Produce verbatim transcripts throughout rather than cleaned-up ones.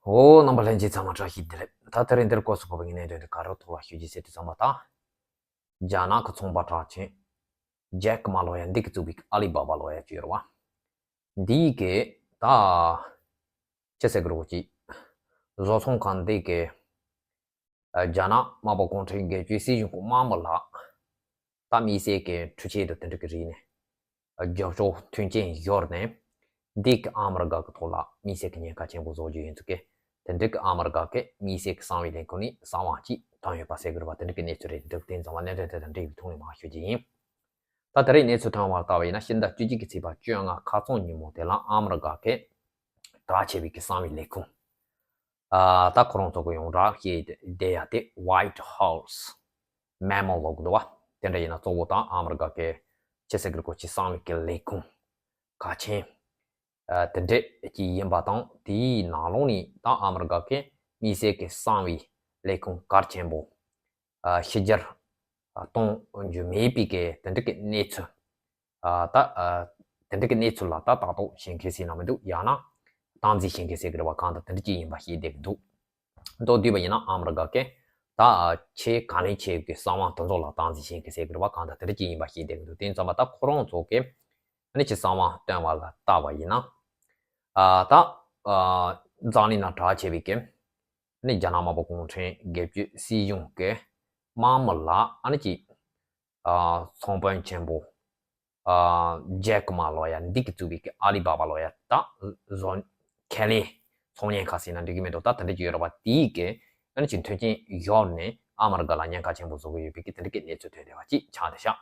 ཨོ། རྣམ་པ་ལྷན་རྒྱས་ཚང་མ་བཀྲ་ཤིས་བདེ་ལེགས། ད་དེ་རིང་འདིར་སྐོར་སུ་བབས་པའི་གནད་དོན་དེ་ག་རེ་ཐོག་ལ་ཞུ་རྒྱུ་ཟེར་དུས་ཙམ་པ་དང་། རྒྱ་ནག་གི་ཚོང་པ་གྲགས་ཅན་ཇེག་མ་ལོ་ཡ་འདི་གིས་བཙུགས་པའི་ཨ་ལི་བ་བ་ལོ་ཡ་ཅིག་ཡོད་རེད་བ། འདི་གིས་ད་ཅི་ཟེར་གི་རེད་གོ་ཅིག་བཟོ་ཚོང་ཁང་འདི་གིས་རྒྱ་ནག་དམར་པོ་གུང་ཁྲན་སྒེར་གཅོད་སྲིད་གཞུང་གི་དམག་མི་ལ་ད་དམིགས་བསལ་གྱི་འཕྲུལ་ཆས་དང་དེ་འདྲ་གི་རིགས་ནས་རྒྱབ་སྐྱོར་མཐུན་རྐྱེན་ཡོད་ནས། འདི་གི་ཨ་མི་རི་ཀ་གི་ཐོག་ལ་དམིགས་བསལ་གྱི་ཉེན་ཁ་ཆེན་པོ་བཟོ་རྒྱུ་ཡིན་ཚུལ་གྱི། དེ་འདྲ་གི་ཨ་མི་རི་ཀ་གི་དམིགས་བསལ་གྱི་གསང་བའི་ལས་ཁུངས་ནས་གསང་བ་གཅིག་བཏོན་ཡོད་པ་ཟེར་གི་རེད་བ། དེ་འདྲ་གི་གནས་ཚུལ་རེད་འདུག་དེ་ཙམ་པ་གནད་དོན་དེ་དང་འབྲེལ་བའི་ཐོག་ནས་མར་ཞུ་རྒྱུ་ཡིན། ད་དེ་རིང་གནས་ཚུལ་ཐོན་པར་བལྟས་པ་ཡིན་ན། ཕྱི་ཟླ་བཅུ་གཅིག་གི་ཚེས་པ་བཅོ་ལྔ་ཁ་རྩང་ཉིན་མོ་དེ་ལ་ཨ་མི་རི་ཀ་གི་གྲགས་ཆེ་བའི་གི་གསང་བའི་ལས་ཁུངས། ཨ། ད་ཁོ་རང་ཚོ་གི་ཡོངས་གྲགས་ཞེས་བསྡད་ཡ་དེ་White House Memo ལབ་གི་འདུག་བ། དེ་འདྲ་ཡིན་ན་གཙོ་བོ་ད་ཨ་མི་རི་ཀ་གི་ཕྱི་སྲིད་ཀྱི་སྐོར་གྱི་གསང་བའི་གི་ལས་ཁུངས་གལ་ཆེན། ཨ། དེ་འདྲ་ཅིག་ཡིན་པ་དང་། དེའི་ནང་ལོགས་ནས་ད་ཨ་མི་རི་ཀ་གི་དམིགས་བསལ་གྱི་གསང་བའི་ལས་ཁུངས་གལ་ཆེན་པོ། ཨ། ཕྱི་གྱར་གཏོང་རྒྱུ་མེད་པའི་གི་དེ་འདྲ་གི་གནས་ཚུལ། ཨ། ད། ཨ། དེ་འདྲ་གི་གནས་ཚུལ་ལ་ད་ཏག་ཏག་བྱེད་མཁན་ཟེར་ན་མི་འདུག་ཡང་ན་སྟངས་འཛིན་བྱེད་མཁན་ཟེར་གི་རེད་བ། གང་ལྟར་དེ་འདྲ་ཅིག་ཡིན་པ་ཤེས་བསྡད་ཀྱི་འདུག་མདོར་བསྡུས་པ་ཡིན་ན་ཨ་མི་རི་ཀ་གི་ད་ཆེས་གལ་གནད་ཆེ་བའི་གསང་བ་དེ་ཚོ་ལ་སྟངས་འཛིན་བྱེད་མཁན་ཟེར་གི་རེད་བ། གང་ལྟར་དེ་འདྲ་ཅིག་ཡིན་པ་ཤེས་བསྡད་ཀྱི་འདུག་དེ་ཙམ་པ་ད་ཁོ་རང་ཚོ་གི་ཨ་ནི་ཅིག་གསང་བ་བཏོན་པ་ལ་བལྟས་པ་ཡིན་ན། ཨ། ད། ཨ། འཛམ་གླིང་ནང་གྲགས་ཆེ་བའི་གི་ཨ་ནི་རྒྱ་ནག་དམར་པོ་གུང་ཁྲན་སྒེར་གཅོད་སྲིད་གཞུང་གི་དམག་མི་ལ་ཨ་ནི་ཅིག་ཨ། ཚོང་དཔོན་ཆེན་པོ། ཨ། ཇེག་མ་ལོ་ཡ་འདི་གིས་བཙུགས་པའི་གི་ཨ་ལི་བ་བ་ལོ་ཡ་ད་བཟོ། ཁེ་ལས་ཚོང་གཉེར་ཁང་ཟེར་ན་འགྲིག་གི་མི་འདུག་ད་དེ་འདྲ་ཅིག་ཡོད་རེད་བ། དེའི་གི་ཨ་ནི་ཅིག་མཐུན་རྐྱེན་ཡོད་ནས་ཨ་མི་རི་ཀ་ལ་ཉེན་ཁ་ཆེན་པོ་བཟོ་གི་ཡོད་པའི་གི་དེ་འདྲ་གི་གནས་ཚུལ་ཐོན་བསྡད་པ་ཅིག་ཆགས་བསྡད་ཤག་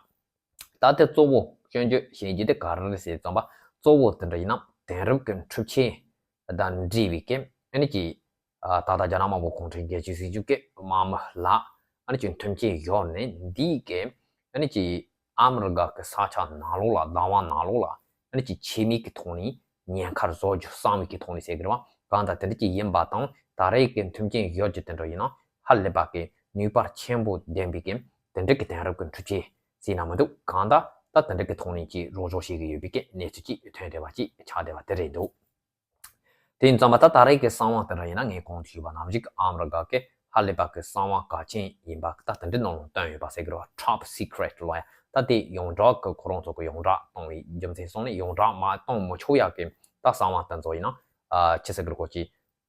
ད་དེ་གཙོ་བོ་སྐྱོན་བརྗོད་བྱེད་རྒྱུ་དེ་ག་རེ་རེད་ཟེར་ཙམ་པ། གཙོ་བོ་དེ་འདྲ་ཡིན་ན་དེང་རབས་ཀྱི་འཕྲུལ་ཆས་དང་འབྲེལ་བའི་གི་ཨ་ནི་ཅིག་ཨ། ད་ལྟ་རྒྱ་ནག་དམར་པོ་གུང་ཁྲན་སྒེར་གཅོད་སྲིད་གཞུང་གི་དམག་མི་ལ་ཨ་ནི་ཅིག་མཐུན་རྐྱེན་ཡོད་ནས། འདིས་ཀྱི་ཨ་ནི་ཅིག་ཨ་མི་རི་ཀ་གི་ས་ཆ་ནང་ལོགས་ལ། བདག་དབང་ནང་ལོགས་ལ་ཨ་ནི་ཅིག་ཆེད་དམིགས་ཀྱི་ཐོག་ནས་ཉེན་ཁ་བཟོ་རྒྱུ། གསང་བའི་གི་ཐོག་ནས་ཟེར་གི་རེད་བ། གང་ལྟར་དེ་འདྲ་ཅིག་ཡིན་པ་དང་། ད་རེས་ཀྱི་མཐུན་རྐྱེན་ཡོད་རྒྱུ་དེ་འདྲ་ཡིན་ན་ཧ་ལས་པ་གི་ནུས་པ་ཆེན་པོ་ལྡན་པའི་གི་དེ་འདྲ་གི་དེང་རབས་ཀྱི་འཕྲུལ་ཆས་ཟེར་ན་མི་འདུག་གང་ལྟར་ད་དེ་འདྲ་གི་ཐོག་ནས་ཅིག་རོགས་རོགས་བྱེད་ཀྱི་ཡོད་པའི་གི་གནས་ཚུལ་ཅིག་ཐོན་བསྡད་པ་ཅིག་ཆགས་བསྡད་པ་དེ་རེད་འདུག་དེ་ཡིན་ཙང་མ་ད་ད་རེས་ཀྱི་གསང་བ་དེ་འདྲ་ཡིན་ན། ངས་གོང་དུ་ཞུས་པ་ནང་བཞིན་ཨ་མི་རི་ཀ་གི་ཧ་ལས་པ་གི་གསང་བ་གལ་ཆེན་ཡིན་པ་ད་དེ་འདྲའི་ནང་ལ་བཏོན་ཡོད་པ་ཟེར་གི་རེད་བ། Top Secret ལབ་ཡ། ད་དེ་ཡོངས་གྲགས་ཀྱི་ཁོ་རང་ཚོ་གི་ཡོངས་གྲགས་བཏང་བའི་རྒྱུ་མཚན་སོང་ནས་ཡོངས་གྲགས་མ་བཏང་མི་ཆོག་ཡ་གི་ད་གསང་བ་དེ་ཚོ་ཡིན་ན། ཨ། ཅི་ཟེར་གི་རེད་གོ་ཅི།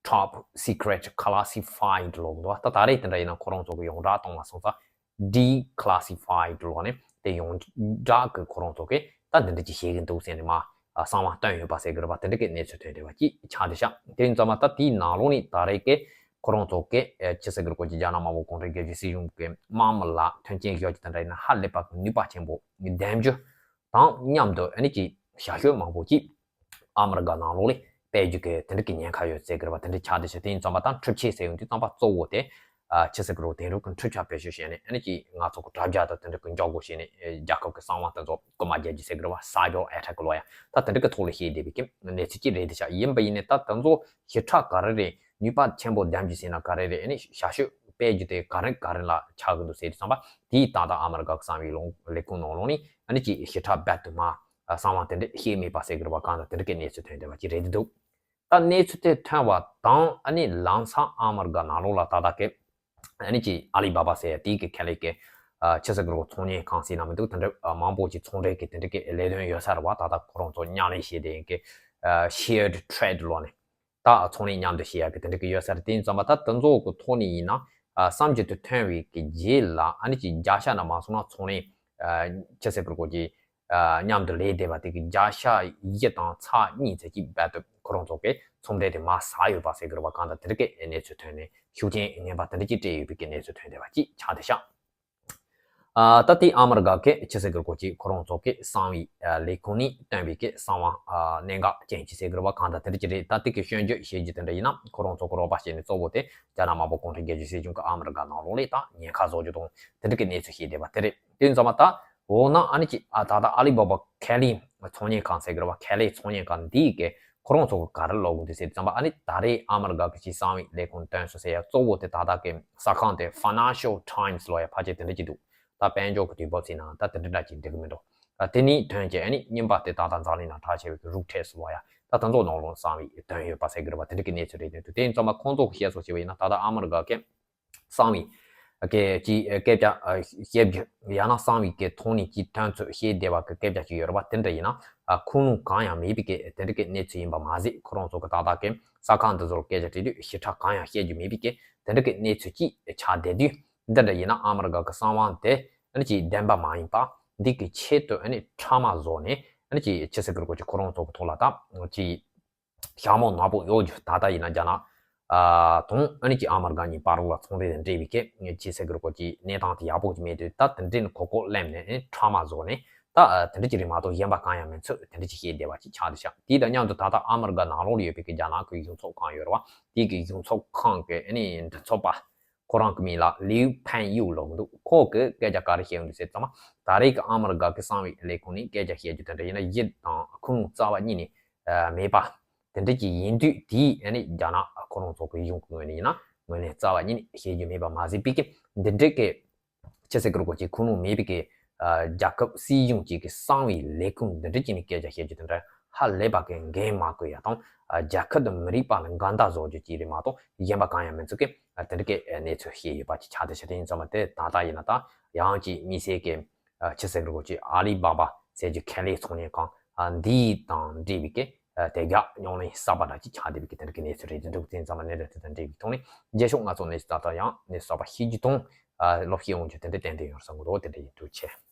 Top Secret Classified ལབ་འདུག་ད་ད་རེས་དེ་འདྲ་ཡིན་ན་ཁོ་རང་ཚོ་གི་ཡོངས་གྲགས་བཏང་བ་སོང་ཙང་Declassified ལབ་ནས་དེ་ཡོངས་གྲགས་ཀྱི་ཁོ་རང་ཚོ་གི་ད་འདི་འདྲ་ཅིག་བྱེད་ཀྱི་འདུག་ཟེར་ནས་མ། ཨ། གསང་བ་བཏོན་ཡོད་པ་ཟེར་གི་རེད་པ། དེ་འདྲ་གི་གནས་ཚུལ་ཐོན་བསྡད་པ་ཅིག་ཆགས་བསྡད་ཤག་དེ་ཡིན་ཙང་མ་ད་དེའི་ནང་ལོགས་ནས་ད་རེས་ཀྱི་ཁོ་རང་ཚོ་གི། ཨ། ཅི་ཟེར་གི་རེད་གོ་ཅི། རྒྱ་ནག་དམར་པོ་གུང་ཁྲན་སྒེར་གཅོད་སྲིད་གཞུང་གི་དམག་མི་ལ་མཐུན་རྐྱེན་ཡོད་ཀྱི་དེ་འདྲ་ཡིན་ན་ཧ་ལས་པ་གི་ནུས་པ་ཆེན་པོ་ལྡན་རྒྱུ་དང་མཉམ་དུ་ཨ་ནི་ཅིག་ཞབས་ཞུ་མང་པོ་ཅིག་ཨ་མི་རི་ཀ་ནང་ལོགས་ལ་སྤེལ་རྒྱུ་གི་དེ་འདྲ་གི་ཉེན་ཁ་ཡོད་ཟེར་གི་རེད་བ། དེ་འདྲ་ཆགས་བསྡད་ཤག་དེ་ཡིན་ཙང་མ་ད་འཕྲུལ་ཆས་ཟེར་ཡོང་དུས་ཙམ་པ་གཙོ་བོ་དེ། ཨ། ཅི་ཟེར་གི་རེད། དེང་རབས་ཀྱི་འཕྲུལ་ཆས་བེད་སྤྱོད་བྱས་ནས་ཨ་ནི་ཅིག་ང་ཚོ་གི་དྲ་རྒྱ་དང་དེ་འདྲ་གི་འཇོག་སྒོ་བྱས་ནས། ཨེ། རྒྱལ་ཁབ་ཀྱི་གསང་བ་དེ་ཚོ་རྐུ་མ་རྒྱག་རྒྱུ་ཟེར་གི་རེད་བ། Cyber Attack ལབ་ཡ། ད་དེ་འདྲ་གི་ཐོག་ལ་བྱས་བསྡད་པའི་གི་གནས་ཚུལ་ཅིག་རེད་བསྡད་ཤག་ཡིན་པ་ཡིན་ནའི་ད་དེ་ཚོ་ཞེ་དྲག་ག་རེ་རེད། ནུས་པ་ཆེན་པོ་ལྡན་རྒྱུ་ཟེར་ན་ག་རེ་རེད། ཨ་ནི་ཞབས་ཞུ་སྤེལ་རྒྱུ་དེ་ག་རེ་ག་རེ་ལ་ཆགས་ཀྱི་འདུག་ཟེར་དུས་ཙམ་པ། དེའི་ད་ལྟ་ཨ་མི་རི་ཀ་གི་གསང་བའི་ལས་ཁུངས་ནང་ལོགས་ནས་ཨ་ནི་ཅིག་ཞེ་དྲག་རྦད་དེ་མ། ཨ། གསང་བ་དེ་འདྲ་བཤད་མེད་པ་ཟེར་གི་རེད་བ། གང་ལྟར་དེ་འདྲ་གི་གནས་ཚུལ་ཐོན་བསྡད་པ་ཅིག་རེད་འདུག་ད་གནས་ཚུལ་དེ་ཐོན་པ་དང་ཨ་ནི་ལམ་སང་ཨ་མི་རི་ཀ་ནང་ལོགས་ལ་ད་ལྟ་གི་ཨ་ནི་ཅིག་ཨ་ལི་བ་བ་ཟེར་ཡ་དེ་གི་ཁེ་ལས་ཀྱི། ཨ། ཅི་ཟེར་གི་རེད། ཚོང་གཉེར་ཁང་ཟེར་ན་མི་འདུག་དེ་འདྲ། ཨ། མང་པོ་ཅིག་ཚོང་འབྲེལ་གྱི་དེ་འདྲ་གི་ལས་དོན་ཡོད་ས་རེད་བ། ད་ལྟ་ཁོ་རང་ཚོ་མཉམ་ལས་བྱས་ཏེ་ཡིན་གི། ཨ། Shared Trade ལབ་ནས་ད་ཚོང་ལས་མཉམ་དུ་བྱེད་ཡ་གི་དེ་འདྲ་གི་ཡོད་ས་རེད། དེ་ཡིན་ཙང་མ་ད་དེ་ཚོ་གི་ཐོག་ནས་ཡིན་ན། ཨ། བསམ་བཞིན་དུ་ཐོན་པའི་གི་རྗེས་ལ་ཨ་ནི་ཅིག་བརྒྱ་ཆ་ན་མ་སོང་ན་ཚོང་ལས། ཨ། ཅི་ཟེར་གི་རེད་གོ་ཅི། ཨ། མཉམ་དུ་ལས་བསྡད་པ་དེ་གི་བརྒྱ་ཆ་བཞི་དང་ཚེག་གཉིས་ཙམ་ཅིག་རྦད་དེ་ཁོ་རང་ཚོ་གི་ཚོང་འབྲེལ་དེ་མར་ཟགས་ཡོད་པ་ཟེར་གི་རེད་བ། གང་ལྟར་དེ་འདྲ་གི་གནས་ཚུལ་ཐོན་ནས་ཤུགས་རྐྱེན་ངན་པ་དེ་འདྲ་ཅིག་སྤྲད་ཡོད་པའི་གི་གནས་ཚུལ་ཐོན་བསྡད་པ་ཅིག་ཆགས་བསྡད་ཤག་ཨ། ད་དེ་ཨ་མི་རི་ཀ་གི་ཅི་ཟེར་གི་རེད་གོ་ཅི། ཁོ་རང་ཚོ་གི་གསང་བའི། ཨ། ལས་ཁུངས་ནས་བཏོན་པའི་གི་གསང་བ། ཨ། གནད་འགག་ཅན་ཅིག་ཟེར་གི་རེད་བ། གང་ལྟར་དེ་འདྲ་ཅིག་རེད། ད་དེ་གི་སྐྱོན་བརྗོད་བྱེད་རྒྱུ་དེ་འདྲ་ཡིན་ན། ཁོ་རང་ཚོ་གི་རོགས་པ་བྱས་ནས་གཙོ་བོ་དེ་རྒྱ་ནག་དམར་པོ་གུང་ཁྲན་སྒེར་གཅོད་སྲིད་གཞུང་གི་ཨ་མི་རི་ཀ་ནང་ལོགས་ལ་ད་ཉེན་ཁ་བཟོ་རྒྱུ་དང་དེ་འདྲ་གི་གནས་ཚུལ་བཤད་བསྡད་པ་དེ་རེད། དེ་ཡིན་ཙང་མ་ད་འོ་ན་ཨ་ནི་ཅིག་ཨ། ད་ལྟ་ཨ་ལི་བ་བ་ཁེ་ལས་ཚོང་གཉེར་ཁང་ཟེར་གི་རེད་བ། ཁེ་ལས་ཚོང་གཉེར་ཁང་འདིས་གི་ཁོ་རང་ཚོ་གི་ག་རེ་ལབ་གི་འདུག་ཟེར་དུས་ཙམ་པ། ཨ་ནི་ད་རེས་ཨ་མི་རི་ཀ་གི་ཅིག་གསང་བའི་ལས་ཁུངས་བཏོན་སོང་ཟེར་ཡ་གཙོ་བོ་དེ་ད་ལྟ་གི་གསར་ཁང་དེ་Financial Times ལབ་ཡ་ཕལ་ཆེར་དེ་འདྲ་ཅིག་འདུག་ད་དཔལ་འབྱོར་གི་དུས་བབ་ཟེར་ན་ད་དེ་འདྲ་འདྲ་ཅིག་འགྲིག་གི་མི་འདུག་ད་དེ་ནས་ཐོན་བྱས་ཨ་ནི་རྙིང་པ་དེ་ད་ལྟ་འཛམ་གླིང་ནང་གྲགས་ཆེ་བའི་གི་Reuters ལབ་ཡ། ད་ད་ཚོ་ནང་ལོགས་གསང་བའི་དོན་ཡོད་པ་ཟེར་གི་རེད་པ། དེ་འདྲ་གི་གནས་ཚུལ་རེད། དེ་ཡིན་ཙང་མ་ཁོང་ཚོ་གི་བཤད་སྲོལ་བྱས་པ་ཡིན་ན། ད་ལྟ་ཨ་མི་རི་ཀ་གི་གསང་བའི་སྐད་ཀྱི་སྐད་ཆ་བཤད་རྒྱུ་ཡང་ན་གསང་བའི་སྐད་ཐོག་ནས་ཀྱི་དོན་ཚོ་བཤད་བསྡད་པ་གི་སྐད་ཆ་ཅིག་ཡོད་རེད་པ། དེ་འདྲ་ཡིན་ན་ཁུངས་ལུང་གང་ཡང་མེད་པའི་གི་དེ་འདྲ་གི་གནས་ཚུལ་ཡིན་པ་མ་ཟད། ཁོ་རང་ཚོ་གི་ད་ལྟ་གི་ས་ཁང་འདི་ཚོར་སྐད་ཆ་དྲིས་དུས་ཞིབ་ཕྲ་གང་ཡང་བཤད་རྒྱུ་མེད་པའི་གི་དེ་འདྲ་གི་གནས་ཚུལ་ཅིག་ཆགས་བསྡད་དུས། འདི་འདྲ་ཡིན་ན་ཨ་མི་རི་ཀ་གི་གསང་བ་དེ་ཨ་ནི་ཅིག་བདེན་པ་མ་ཡིན་པ། འདི་གི་ཆེད་དུ་ཨ་ནི་ཕྲ་མ་བཟོ་ནས་ཨ་ནི་ཅིག་ཅི་ཟེར་གི་རེད་གོ། ཅིག་ཁོ་རང་ཚོ་གི་ཐོག་ལ་ད་ཅིག་ཞྭ་མོ་ནག་པོ་གཡོག་རྒྱུ། ད་ལྟ་ཡིན་ན་རྒྱ་ནག་ཨ་དང་ཨ་ནི་ཅིག་ཨ་མི་རི་ཀ་གཉིས་བར་ལ་ཚོང་འབྲེལ་དང་འབྲེལ་བའི་གི་ཅི་ཟེར་གི་རེད་གོ། ཅིག་གནས་སྟངས་དེ་ཡག་པོ་ཅིག་མེད་དུས། ད་དེ་འདྲའི་ནི་གོ་སྐབས་ལེན་ནས་ཨ་ནི་ཕྲ་མ་བཟོ་ནས། ད་ཨ་དེ་འདྲ་ཅིག་རེད་མ་གཏོགས་གཞན་པ་གང་ཡང་མིན་ཚུལ་དེ་འདྲ་ཅིག་བཤད་བསྡད་པ་ཅིག་ཆགས་བསྡད་ཤག་དེ་དང་མཉམ་དུ་ད་ལྟ་ཨ་མི་རི་ཀ་ནང་ལོགས་ལ་ཡོད་པའི་གི་རྒྱ་ནག་གི་གཞུང་ཚབ་ཁང་ཡོད་རེད་པ། དེ་གི་གཞུང་ཚབ་ཁང་གི་ཨ་ནི་མགྲིན་ཚབ་པ་ཁོ་རང་གི་མིང་ལ་ལིའུ་ཕན་ཡུ་ལབ་འདུག་ཁོ་གི་སྐད་ཆ་ག་རེ་བཤད་འདུག་ཟེར་ཙང་མ། ད་རེས་ཀྱི་ཨ་མི་རི་ཀ་གི་གསང་བའི་ལས་ཁུངས་ནས་སྐད་ཆ་བཤད་རྒྱུ་དེ་འདྲ་ཡིན་ན་གཞི་དང་ཁུངས་ལུང་རྩ་བ་ཉིད་ནས་ཨ་མེད་པ་དེ་འདྲ་ཅིག་ཡིན་དུས། དེ་ཨ་ནི་རྒྱ་ནག་ཁོ་རང་ཚོ་གི་གཞུང་གི་ངོས་ནས་ཡིན་ན་ངོས་ནས་རྩ་བ་ཉིད་ནས་བཤད་རྒྱུ་མེད་པ་མ་ཟད། པའི་གི་འདི་འདྲ་གི་ཅི་ཟེར་གི་རེད་གོ། ཅིག་ཁུངས་ལུང་མེད་པའི་གི་ཨ་རྒྱལ་ཁབ་སྲིད་གཞུང་ཅིག་གི་གསང་བའི་ལས་ཁུངས་འདི་འདྲ་ཅིག་ནས་སྐད་ཆ་བཤད་རྒྱུ་དེ་འདྲ་ཧ་ལས་པ་གི་འགན་མ་བསྐུར་ཡ་དང་། ཨ་རྒྱལ་ཁབ་དང་མི་རིགས་བར་ལ་འགལ་ཟླ་བཟོ་རྒྱུ་ཅིག་རེད་མ་གཏོགས་གཞན་པ་གང་ཡང་མི་འཚུགས་གི། ཨ་དེ་འདྲ་གི་ཨ་གནས་ཚུལ་བཤད་ཡོད་པ་ཅིག་ཆགས་བསྡད་ཤག་དེ་ཡིན་ཙང་མ་དེ་ད་ལྟ་ཡིན་ན་ད་ཡང་ཅིག་དམིགས་བསལ་གི་ཨ་ཅི་ཟེར་གི་རེད་གོ། ཅིག་ཨ་ལི་བྷ་བྷ་ཟེར་རྒྱུ་ཁེ་ལས་ཚོང་གཉེར་ཁང་ཨ་འདི་དང་འབྲེལ་བའི་གི་ཨ་དེ་རྒྱ་རྙོག་གླེང་གསར་པ་འདྲ་ཅིག་ཆགས་བསྡད་པའི་གི་དེ་འདྲ་གི་གནས་ཚུལ་རེད། དེ་འདྲ་དེ་ཡིན་ཙང་མ་གནས་ཚུལ་དེ་དང་འབྲེལ་བའི་ཐོག་ནས་རྗེས་ཕྱོགས་ང་ཚོ་གནས་ཚུལ་ད་ལྟ་ཡང་གནས་ཚུལ་གསར་པ་ཤེས་རྒྱུ་དང་ཨ་སློབ་ཁྲིད་ཡོང་རྒྱུ་དེ་འདྲ་ཏན་ཏན་ཡོང་བསམ་གི་འདུག་དེ་འདྲ་ཡིན། ཐུགས་རྗེ་ཆེ།